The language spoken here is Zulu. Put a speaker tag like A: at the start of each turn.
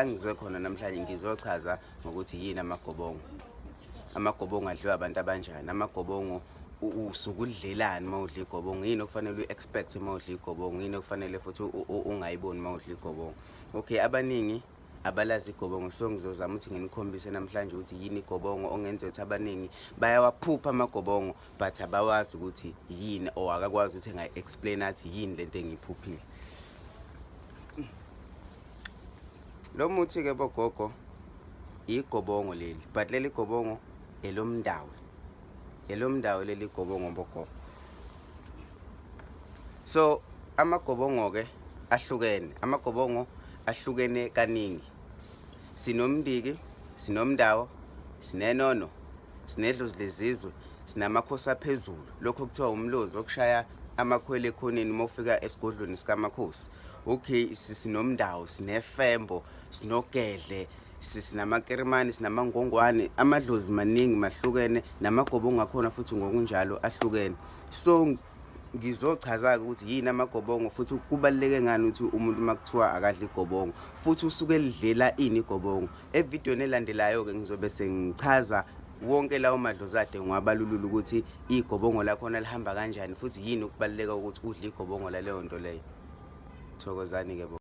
A: Ngize khona namhlanje ngizochaza ngokuthi yini amagobongo. Amagobongo adliwa abantu abanjani? Amagobongo usuke udlelani uma udla igobongo? Yini okufanele uyi-expect uma udla igobongo? Yini okufanele futhi ungayiboni uma udla igobongo? Okay, abaningi abalazi igobongo, so ngizozama ukuthi nginikhombise namhlanje ukuthi yini igobongo ongenza ukuthi abaningi bayawaphupha amagobongo but abawazi ukuthi yini or akakwazi ukuthi engayi-explain athi yini lento engiyiphuphile. Lo muthi-ke bogogo igobongo leli, but leli gobongo elomndawo, elomndawo leli gobongo bogogo. So amagobongo-ke ahlukene, amagobongo ahlukene kaningi. Sinomndiki, sinomndawo, sinenono, sinedlozi lezizwe, sinamakhosi aphezulu, lokho kuthiwa umlozi okushaya amakhwelo ekhoneni uma ufika esigodlweni sikamakhosi. Okay, sinomndawo, sinefembo, sinogedle, sinamakerimani, sinamangongwane, amadlozi maningi mahlukene, namagobongo akhona futhi ngokunjalo ahlukene. So ngizochaza-ke ukuthi yini amagobongo futhi kubaluleke ngani ukuthi umuntu uma kuthiwa akadle igobongo futhi usuke elidlela ini igobongo. Evidiyweni elandelayo-ke ngizobe sengichaza wonke lawo madlozi ade ngiwabalulula ukuthi igobongo lakhona lihamba kanjani futhi yini ukubaluleka ukuthi udle igobongo laleyo nto leyo. Thokozani-ke bo.